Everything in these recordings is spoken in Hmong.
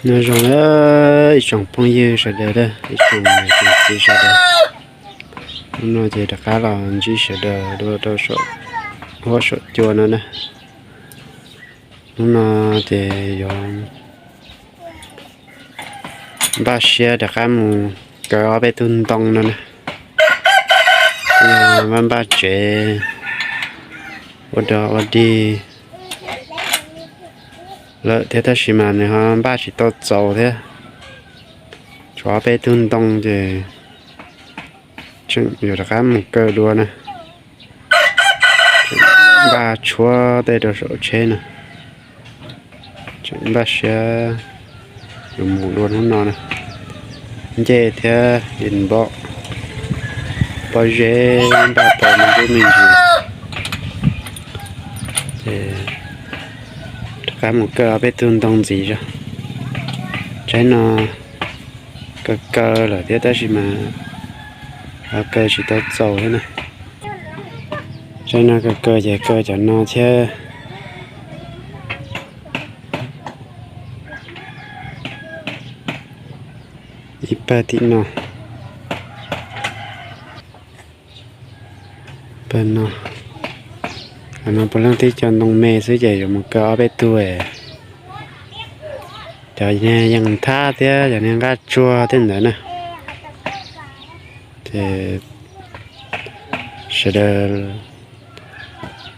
Nyob zoo na ib tsoom phooj ywg sawv daws, ib tsoom niam tsoom txiv sawv daws. Hnub no ces rov qab los ntsib sawv daws dua rau saum huab saum cua no na. Hnub no ces yuav npaj siab rov qab mus kaw ob peb tug ntoo no na. Npaj npaj tsev ua dog ua dig lawm thiab tab sis mas nws ho npaj tsis tau txaus thiab. Tshuav ob peb tug ntoo ces tseem yuav rov qab mus kaw dua na. Npaj tshuab tej rau saum tsheb no. Tseem npaj siab yuav mus dua hnub no na. Ncej thiab dim npom, pob zeb npaj tau me ntsuj me ntsis. Ces rov qab mus kaw ob peb tug ntoo ntxiv zog. Tsaib no kaw kaw lawm thiab tab sis mas ho kaw tsis tau txaus thiab na. Tsaib no kaw kaw ces kaw cov no thiab. Ib pawg tim no, pawg no, no puav leej tib co ntoo me xwb ces yuav mus kaw ob peb tug. Cov yees nthab thiab cov niag nqaj tsuag tej ntawd na. Ces sawv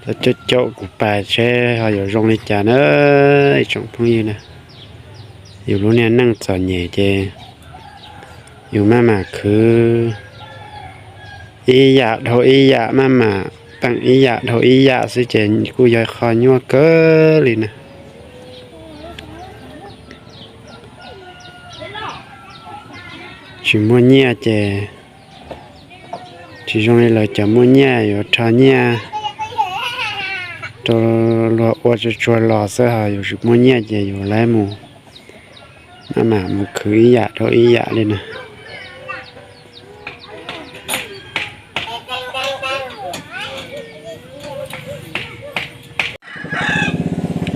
daws caum caum kuv pais seb ho yuav zoo li cas na ib tsoom phooj ywg na. Yus lub niag neej txom nyem ces yus maj mam khwv ib yam dhau ib yam, maj mam teem ib yam dhau ib yam xwb ces kuj yog qho nyuaj kawg li na. Tsis muaj nyiaj ces tsis zoo li lawv cov muaj nyiaj yuav rho nyiaj rau luag ua tsuag tsuag los xwb, ho yus tsis muaj nyiaj ces yus lawv mus maj mam mus khwv ib yam dhau ib yam li na.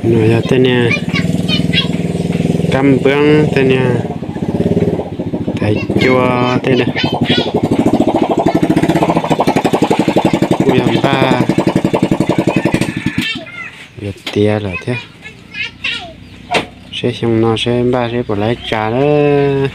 No yog tej niag kab npab, tej niag thaiv cua tej na, kuj yog npaj yuav tiav lawm thiab. Seb xyoo no seb npaj seb puas laiv tsa lawm.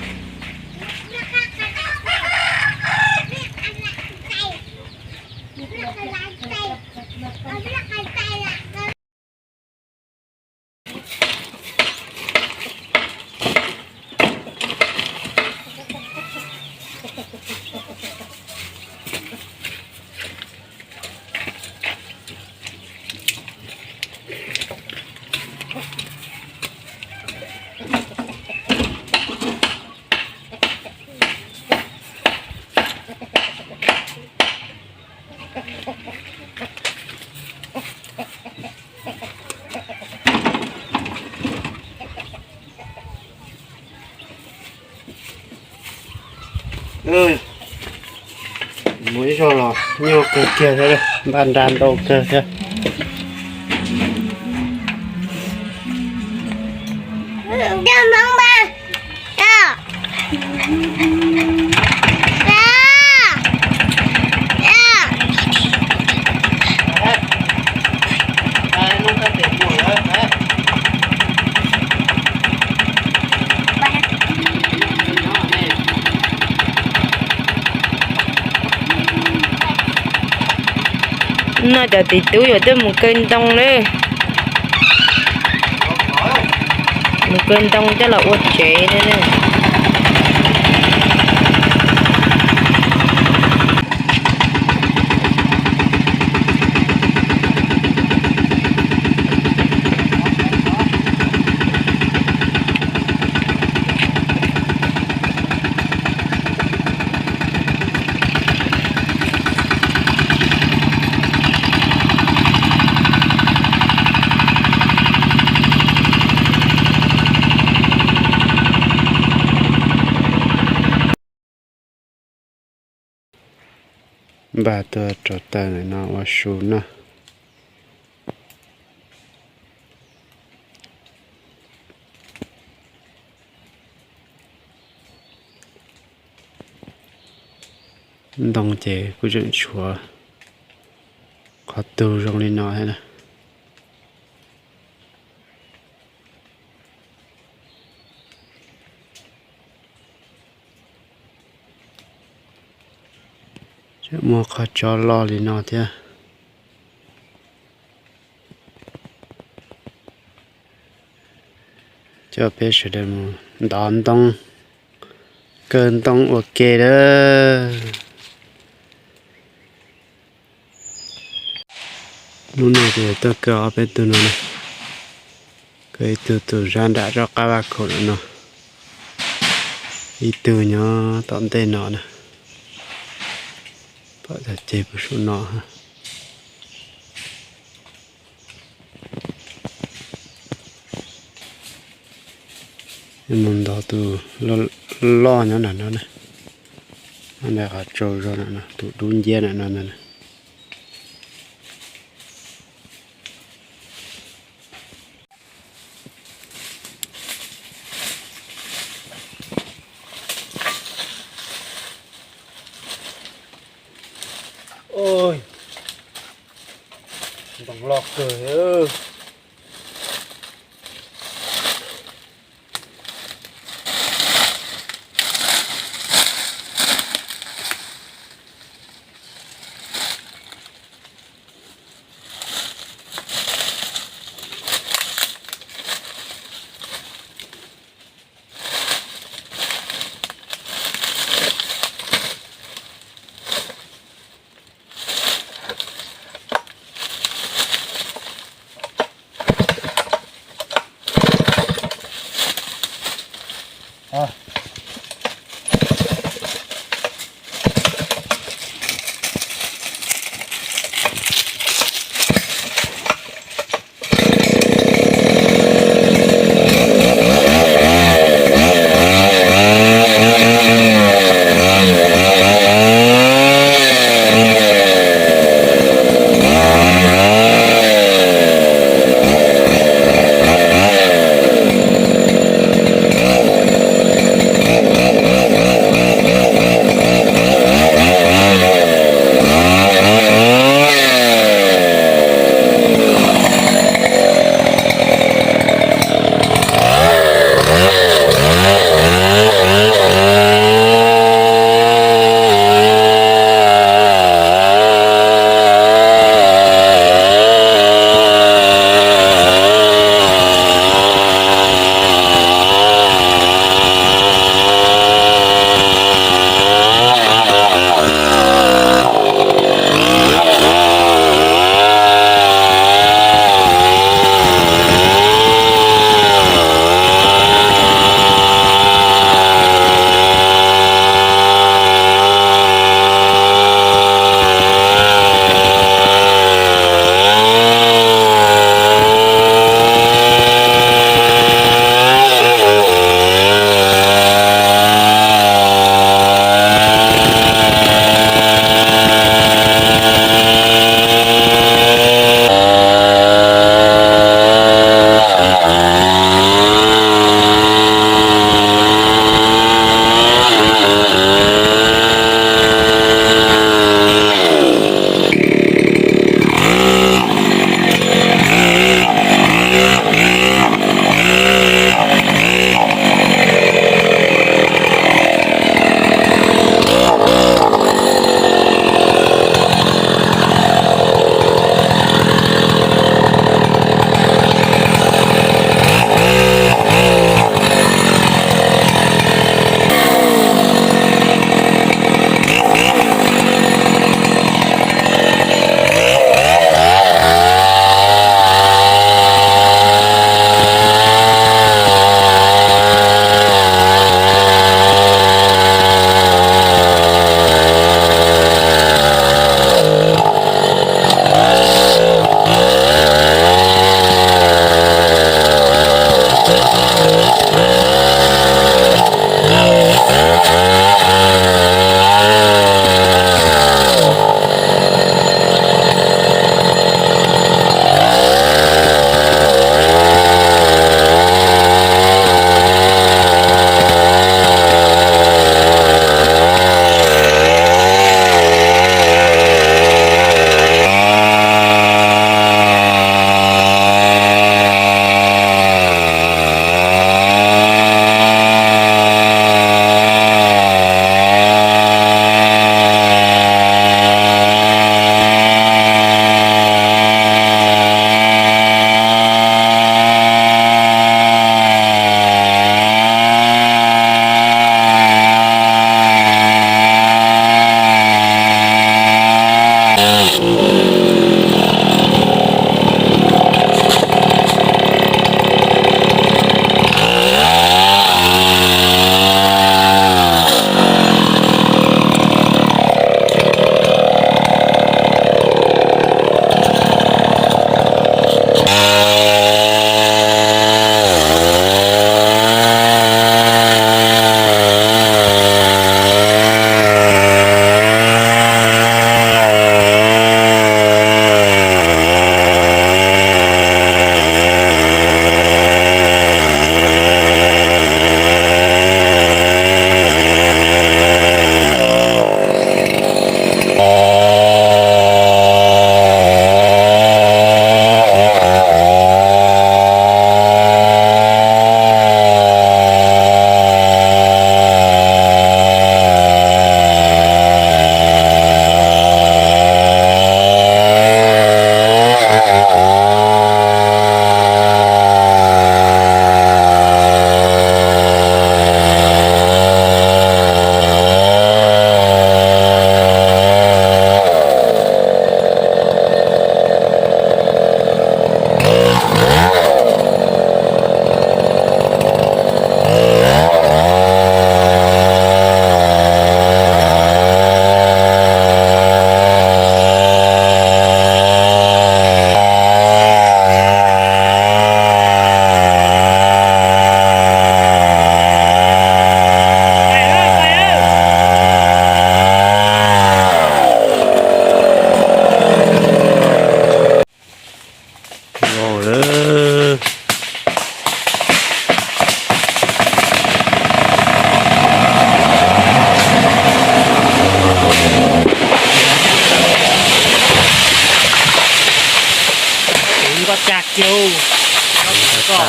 Mus ib zaug los nyuaj kawg kiag thiab, npaj nra ntau kawg thiab. No cov txiv tub yuav tuaj mus kaw ntoo lawm. Mus kaw ntoo coj los ua tsev na. Npaj tuaj rau taws no ua su noj. Ntoo ces kuj tseem tshuav qhov tug zoo li no thiab na. Tseem muaj qhov tso loj li no thiab. Coj peb sawv daws mus ntov ntoo, kaw ntoo ua ke lawm. Lub no ces tuaj kaw ob peb tug no na. Kaw ib tug tus zaj nram rov qab vaj khaum no, ib tug nyob tom ntej no na. Pom ceg puag saum no. Mus ntov tus loj nyob nram no na. Nram qhov tsau zog nram no, tus dub nciab nram no ntag. Ntoo loj kawg.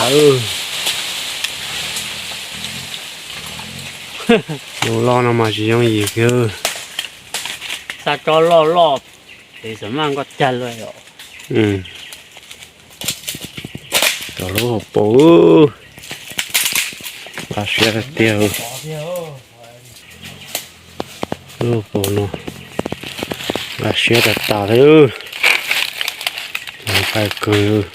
Zoo loj no mas tsis yooj yim kiag. Xa tso loj loj, ces xam maj nkoj cag lawm. Cov lub hauv paus, nqa siab tiag. Lub hauv paus no nqa siab tas tas li. Nqaij kawg.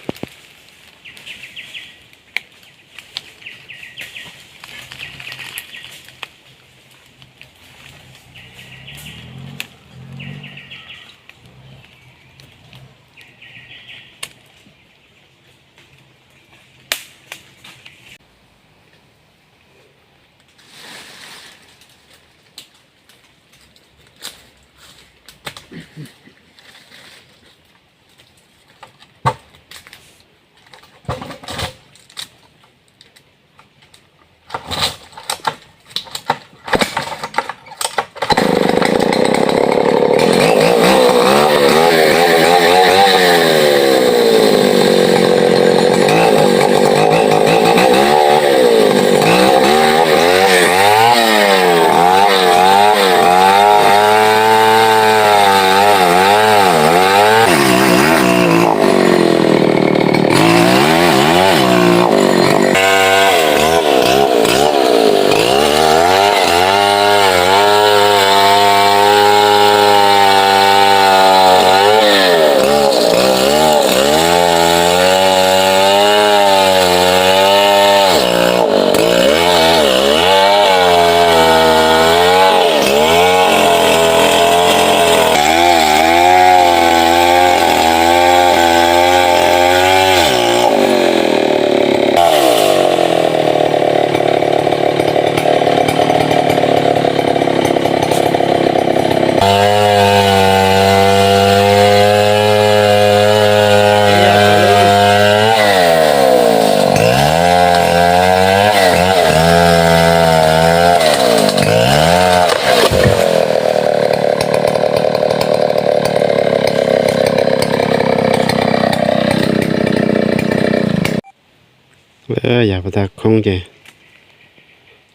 Yav puag ta khoob ces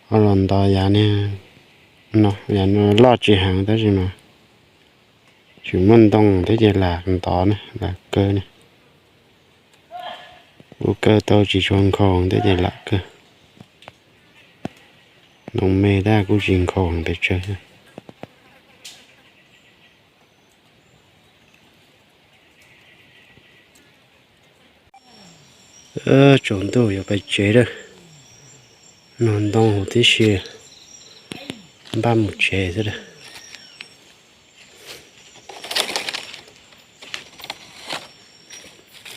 ho los ntov yav niag no, yav no loj tsis heev tab sis mas tsis muaj ntoo thiab ces lam ntov na, lam kaw na. Kuj kaw tau tsis tshua nkhaus thiab ces lam kaw. Ntoo me tab kuj tsis nkhaus heev pes tsawg. Tsaus ntuj yuav pais tsev lawm. Nog ntoo huv tib si, npaj mus tsev xwb lawm.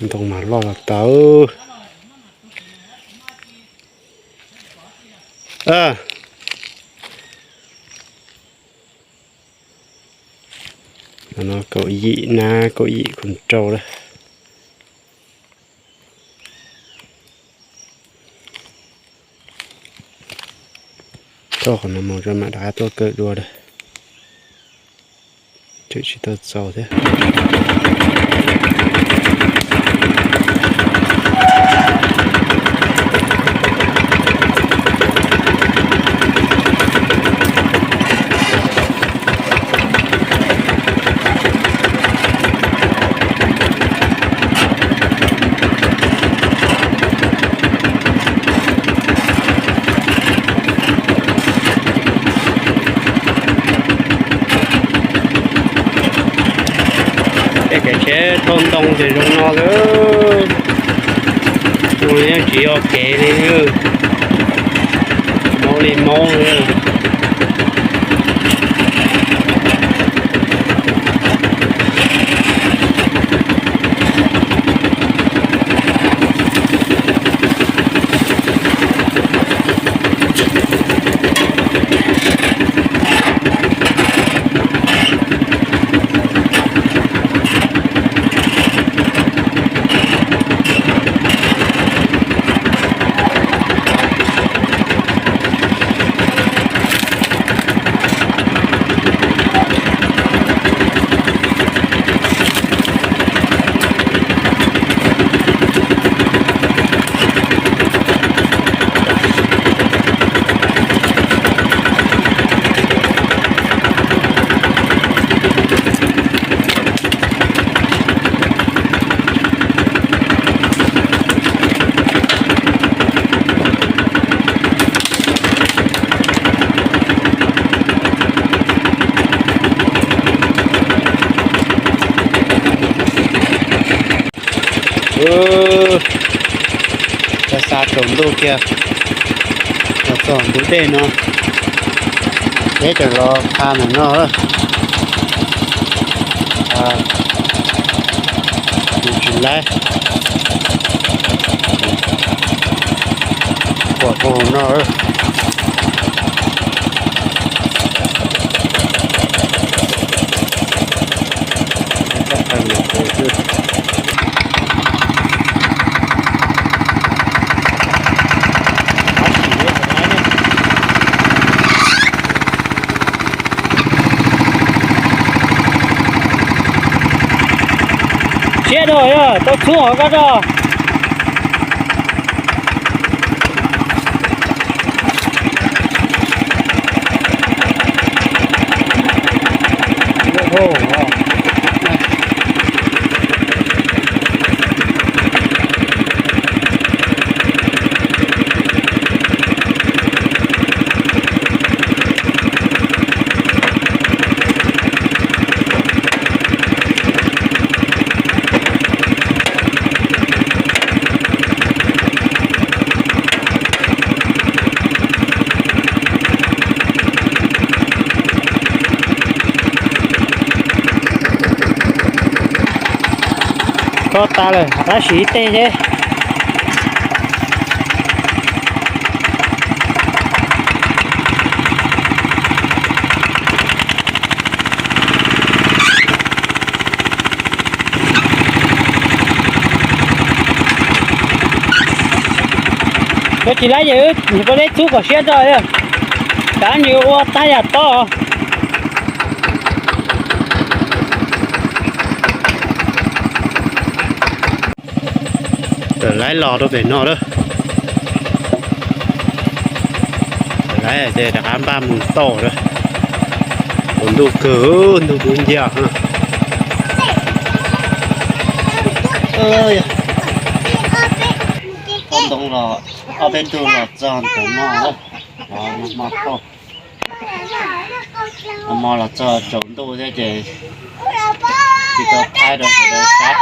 Ntoo mas loj los tau. No kaum yim na, kaum yim kaum rau lawm. Thauj qhov no mus tso mam rov qab tuaj kaw dua lawm. Tseem tsis tau txaus thiab. Tej kev tsheb thauj ntoo ces zoo no lawm. Zoo li yeej tsis yog kev li, maub li maub li. Xa xa tsaus ntuj kiag los txog ntug dej no, peb tseem los qha ntawm no. Mus tsis laib, pom rau hauv no. Siab dua yog tau txhub hauv koj rau. Kho tas lawm, tab sis ib teg thiab. Koj tsis laib ces wb pab deb txhub kom siab rau, kav nws ua tag yam tob. Tawm laib los rau pem no lawm. Tawm laib ces rov qab npaj mus toj lawm. Ua ntuj kawg, ntuj dub nciab. Ob ntoo los, ob peb tug los txog ntawm no lawm. Nag hmo los txog tsaus ntuj thiab ces tsis tau thaij rau sawv daws saib.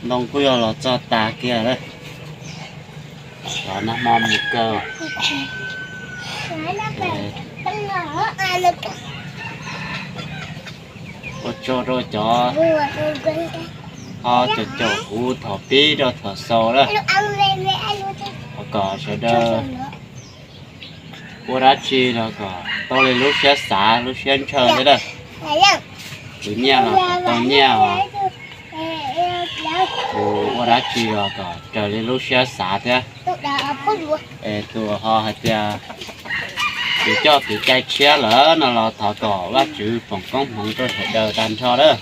Ntoo kuj yog los txog tas kiag lawm. Nag hmo mus kaw. Ua tsaug rau cov ho caum caum kuv thaum pib rau thaum xaus lawm. Thov kom sawv daws ua dab tsi los kom tau li lub siab xav lub siab ntshaw thiab na. Tus nyiaj los kom tau nyiaj os. Tus ua dab tsi los kom raws li lub siab xav thiab. Es tus ho hais tias tus coj kev cai tshiab lawm no los thov kom Vajtswv foom koob hmoov rau sawv daws tag nrho lawm.